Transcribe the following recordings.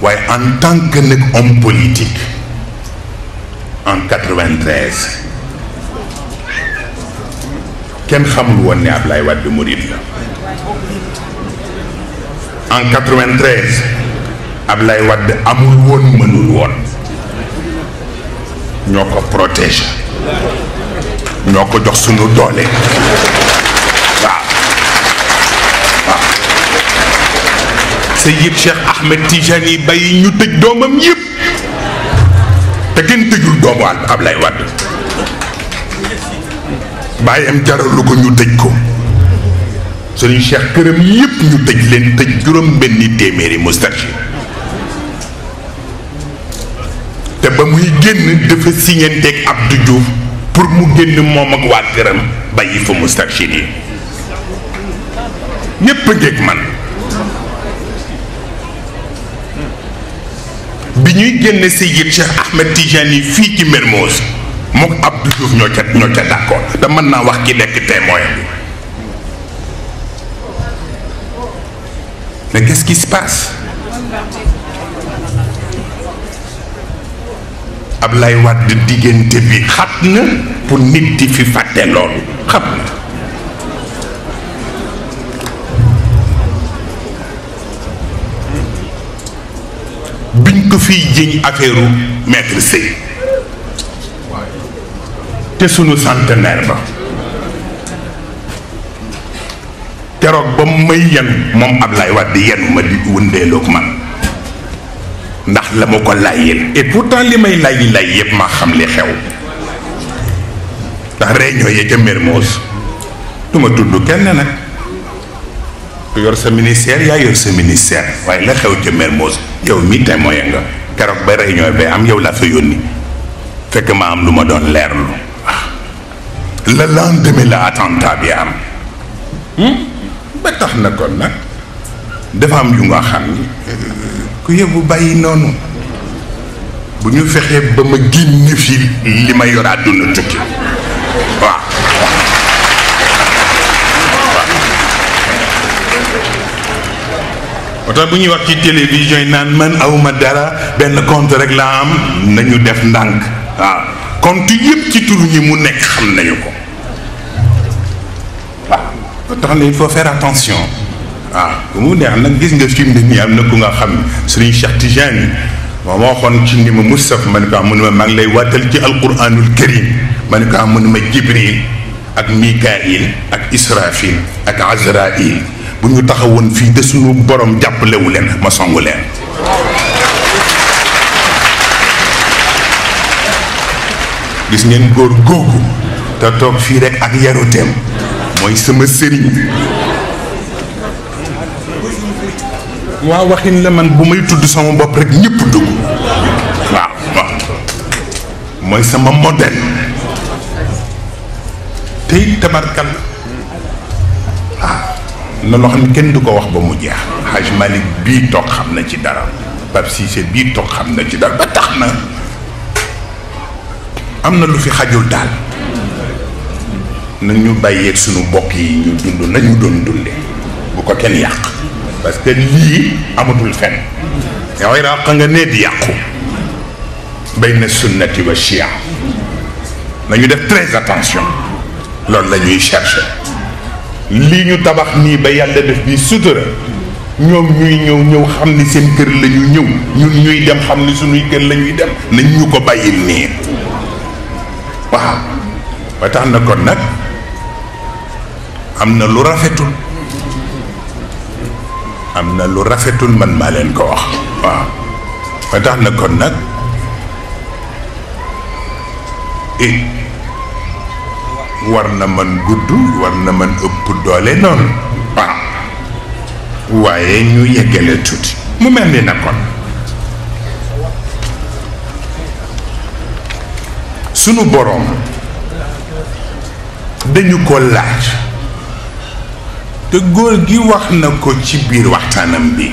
waaye en tant que nag homme politique en 93 kenn xamul woon ne Abdoulaye Wade murid la. en 93 Abdoulaye Wade amul woon mënul woon ñoo ko protéger ñoo ko jox sunu doole waaw waaw Seyyid Cheikh Ahmed Tijani Baye ñu tëj doomam yëpp te kenn tëjul doomu Abdoulaye Wade bàyyam jaralu ko ñu tëj ko Serigne Cheikh këram yëpp ñu tëj leen tëj juróom benni téeméeri Moustapha te ba muy génn dafa siñanteeg Abdou Diouf pour mu génn moom ak waa këram bàyyi fa Moustapha yi ñépp a ngeeg man bi ñuy génne Seyyid Cheikh Ahmed Tijani fii ci Mermoz mook Abdou Diouf ñoo ca d'accord te mën naa wax ki nekk témoin bi. Mais qu'est-ce qui se passe? Abdoulaye Wade diggante bi xat na pour nit di fi fàtte loolu xam na biñ ko fiy jiñ affaire maître Sey te sunu centenaire ba keroog ba may yen moom Abdoulaye Wade yenu ma di wëndeeloog man ndax la ma ko layyeel et pourtant li may layyi lay yëpp maa xam li xew ndax réunion ya ca Mermoz du ma tudd kenn nag ku yor sa ministère yaa yor sa ministère waaye la xew ca Mermoz yow mi témoin nga keroog ba réunion ba am yow la fa yónni fekk ma am lu ma doon leerlu le lendemain la attentat bi am ba tax na kon nag dafa am yu nga xam ni ku yóbbu bàyyi noonu bu ñu fexee ba ma génn fi li ma yor àdduna tukki waaw moo tax bu ñuy wax ci télévision yi naan man awma dara benn compte rek laa am nañu def ndànk waaw compte yëpp ci turu ñi mu nekk xam nañu ko waaw tax na il faut faire attention waaw bu mu neex nag gis nga fi mu ne nii am na ku nga xam Serigne Cheikh Tijani moo ma waxoon ci ni ma Moustapha ma ne ko mënuma maa ngi lay waatal ci alquranul karim ma ne ko mënuma Jibril ak Mikail ak Israfil ak Azrail bu ñu taxawoon fii de suñu borom jàppalewu leen ma songu leen gis ngeen góor googu te toog fii rek ak yaruteem mooy sama sëriñ waaw waxin la man bu may tudd sama bopp rek ñëpp dugg waaw waaw mooy sama modèle tey tabarkal na loo xam ne kenn du ko wax ba mu jeex Haj Malick bii toog xam na ci dara Pape Cissé bii toog xam na ci dara ba tax na am na lu fi xajul daal nañu bàyyeeg sunu mbokk yi ñu dund nañu doon dunde bu ko kenn yàq parce que lii amatul fen yow Iraq nga ne di yàqu bayna sunnati wa chia nañu def très attention loolu la ñuy chercher lii ñu tabax nii ba yàlla def bi sutura ñoom ñuy ñëw xam ni seen kër la ñu ñëw ñun ñuy dem xam ni suñuy kër la ñuy dem nañ ñu ko bàyyil nii waaw ba tax na kon nag am na lu rafetul am na lu rafetul man maa leen ko wax waaw ba tax na kon nag war na man gudd war na man ëpp doole noonu waaw waaye ñu yeggale tuuti mu mel ni na kon sunu boroom dañu ko laaj te góor gi wax na ko ci biir waxtaanam bi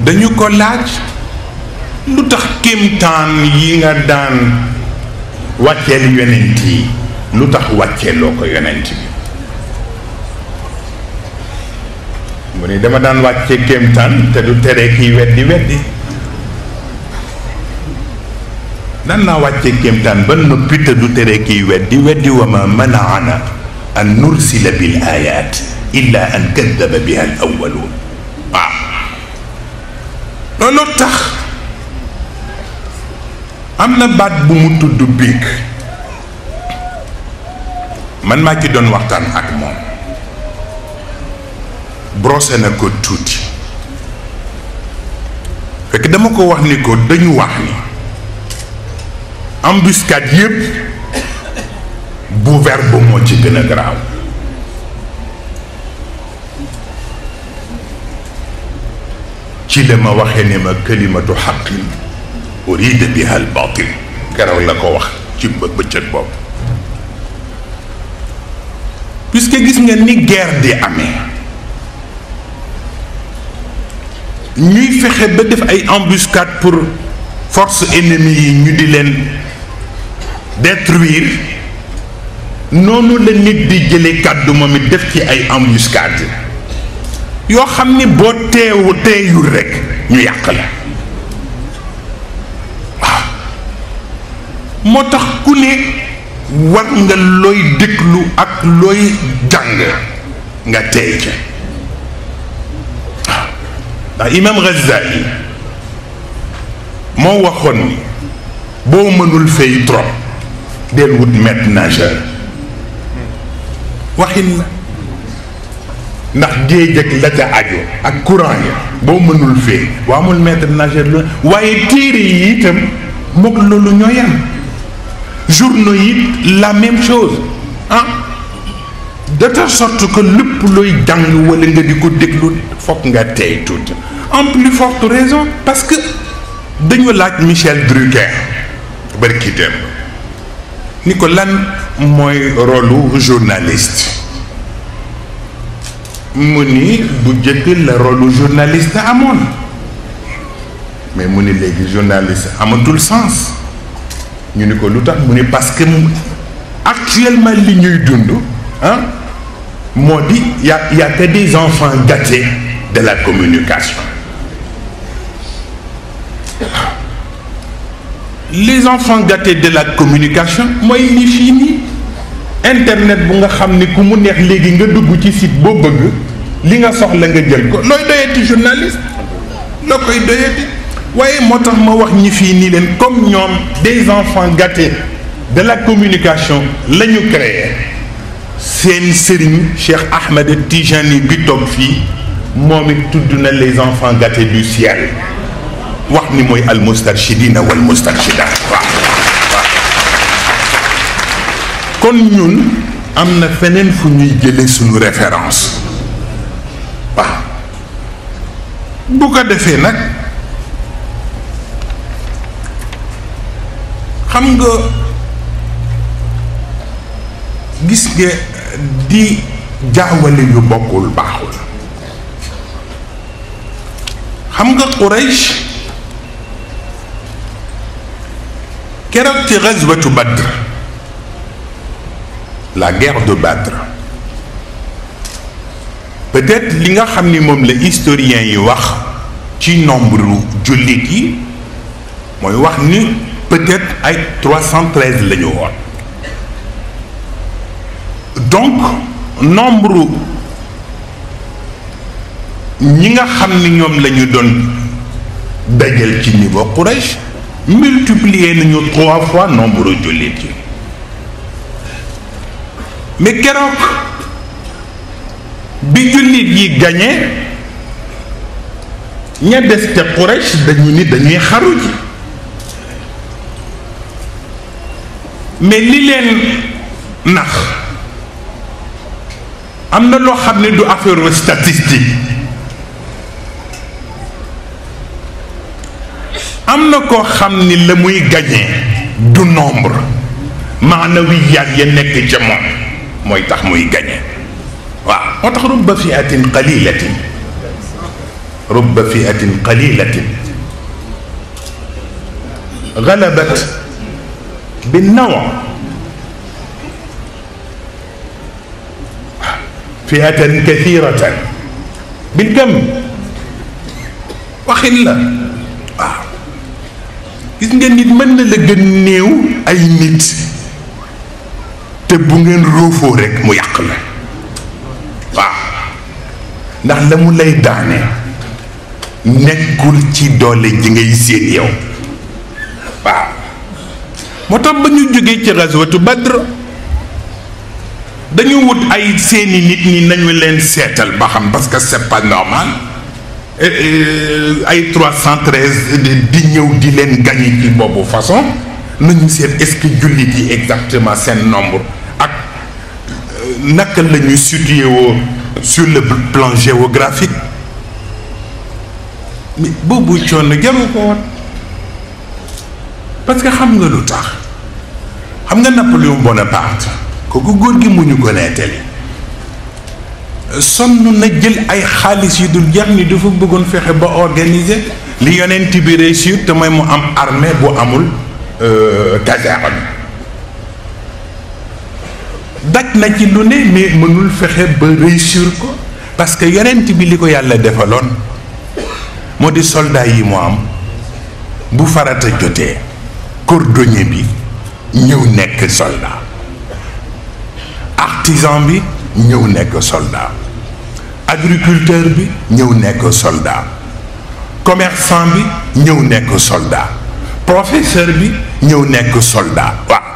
dañu ko laaj lu tax kéemtaan yi nga daan wàcceel yonent yi lu tax wàcceeloo ko yonent bi mu ni dama daan wàcce kéemtaan te du tere kiy weddi weddi daan naa wàcce kéemtaan ba noppi te du tere kiy weddi weddi wa ma manaana an nursila bil ayat illa an kaddaba biha al awwalun waaw loolu tax am na baat bu mu tudd biig man maa ci doon waxtaan ak moom brossé na ko tuuti fekk dama ko wax ni ko dañu wax ni embuscade yépp bu verbe moo ci gën a garaaw ci la ma waxee ne ma kalimatu xaqin urida biha al batil garaw la ko wax ci bëccëg boobu puisque gis nga ni guerre di amee ñuy fexe ba def ay embuscade pour force ennemie yi ñu di leen détruire noonu la nit di jële kàddu moom it def ci ay embuscade yoo xam ni boo teeyul rekk ñu yàq la waaw moo tax ku ne war nga looy déglu ak looy jàng nga teey ca waaw ndax imam Ghazali moo waxoon ni boo mënul fay trop del wut maître nageur waxin la ndax géej ak la ca aju ak courant ya boo mënul fee waa amul maître nageur la waaye téere yi itam mook loolu ñoo yam journaux yi la même chose ah de telle sorte que lépp looy jàng wala nga di ko déglu fokk nga tey tuuti en plus forte raison parce que dañu laaj Michel Drucker barki dem ni ko lan mooy rôlu journaliste mu ni bu jëkk la rôlu journaliste amoon mais mu ni léegi journaliste amatul sens ñu ni ko lu tax mu ni parce que actuellement li ñuy dund ah moo di y a que des enfants gâtés de la communication les enfants gâtés de la communication mooy li fii nii internet bu nga xam ni ku mu neex léegi nga dugg ci site boo bëgg li nga soxla nga jël ko looy doyati journaliste loo koy doyati waaye moo tax ma wax ñi fii nii leen comme ñoom des enfants gâtés de la communication la ñu créé seen sëriñ Cheikh Ahmed Tijani bi toog fii moom it tudd na les enfants gâtés du ciel wax ni mooy al mustarshidina wal mustarshidat waaw kon ñun am na feneen fu ñuy jële suñu référence waaw bu ko defee nag xam nga gis nga di jaawale yu bokkul baaxul xam nga Quraysh keroog ci gazwatu Badr la guerre de Badr peut-être li nga xam ni moom la historien yi wax ci nombre jullit yi mooy wax ni peut-être ay 313 la ñu woon donc nombre ñi nga xam ni ñoom la ñu doon dajal ci niveau Quraysh multiplier nañu 3 fois nombre jullit yi mais keroog bi jullit yi gañe ña des ca Quraysh dañu ni dañuy xaru ji mais li leen nax am na loo xam ne du affaire statistique am na koo xam ni la muy gañe du nombre maanawiyaat ya nekk ca moom mooy tax muy gañe waaw moo tax rubba fiatin qalilatin rubba fiatin qalilatin galabat binnawa fiatan kathiratan bil gëm waxin la waaw gis nga nit mën na la gën néew ay nit te bu ngeen roofoo rek mu yàq la waaw ndax la mu lay daane nekkul ci doole ji ngay séen yow waaw moo tax ba ñu jógee ci gazwatu Badr dañu wut ay seeni nit ñi nañu leen seetal ba xam parce que c'est pas normal ay 313 di ñëw di leen gagné ci boobu façon nañu seet est-ce que jullit yi exactement seen nombre ak naka la ñuy situé woo sur le plan géographique mais boobu coono jaru ko woon parce que xam nga lu tax xam nga Napoléon Bonaparte kooku góor gi mu ñu ko nettali sonn na jël ay xaalis yu dul jeex ni dafa bëggoon fexe ba organiser li yonent bi réussir te mooy mu am armée bu amul caserne daj na ci lu ne mais mënul fexe ba réussir ko parce que yonent bi li ko yàlla defaloon moo di soldat yi mu am bu farata jotee cordonnier bi ñëw nekk soldat artisan bi ñëw nekk soldat agriculteur bi ñëw nekk soldat commerçant bi ñëw nekk soldat professeur bi ñëw nekk soldat waaw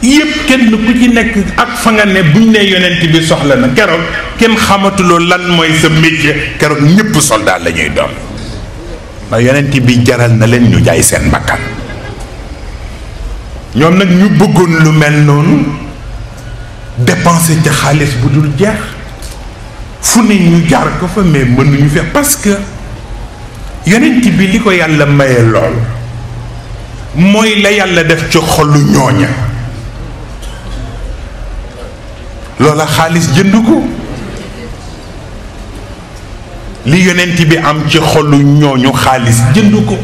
yépp kenn ku ci nekk ak fa nga ne buñ ne yonent bi soxla na keroog kenn xamatuloo lan mooy sa métier keroog ñëpp soldat la ñuy doon ndax yonent bi jaral na leen ñu jaay seen bakkan ñoom nag ñu bëggoon lu mel noonu dépenser ca xaalis bu dul jeex fu ne ñu jaar ko fa mais mënuñu fex parce que yonent bi li ko yàlla maye lool mooy la yàlla def ci xolu ñooña loola xaalis jënd ko li yonent bi am ci xolu ñooñu xaalis jënd ko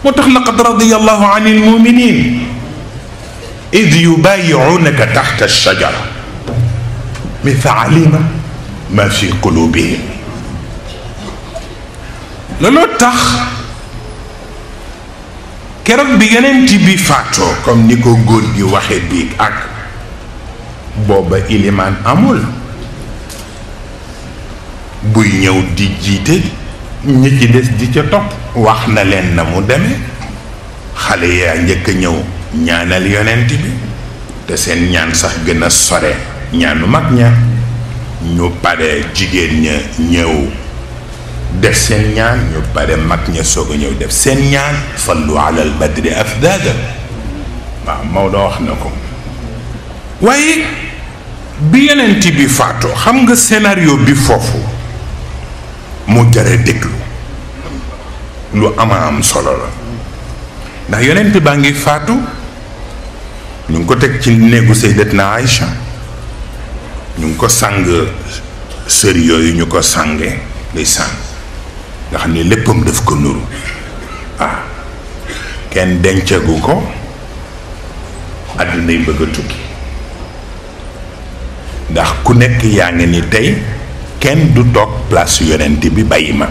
moo tax laqad radiyallahu anil muminin id yubayi'unaka taxta ash-shajara mais fa alima ma fi qulubihim looloo tax keroog bi yonent bi faatoo comme ni ko góor gi waxe biig ak booba ilimaan amul buy ñëw di jiite ñi ci des di ca topp wax na leen na mu demee xale yaa njëkk a ñëw ñaanal yonent bi te seen ñaan sax gën a sore ñaanu mag ña ñu pare jigéen ña ñëw def seen ñaan ñu pare mag ña soog a ñëw def seen ñaan sallu alal badri afdada waaw Maodo wax na ko waaye bi yonent bi faatoo xam nga scénario bi foofu mu jare déglu lu ama am solo la ndax yonent baa ngi faatu ñu ngi ko teg ci néegu Sayyidatna Aïcha ñu ngi ko sàng sër yooyu ñu ko sànge day sàng nga xam ne léppam daf ko nuru kenn dencagu ko àddunay bëgg a tukki ndax ku nekk yaa ngi ni tey kenn du toog place yonent bi bàyyi ma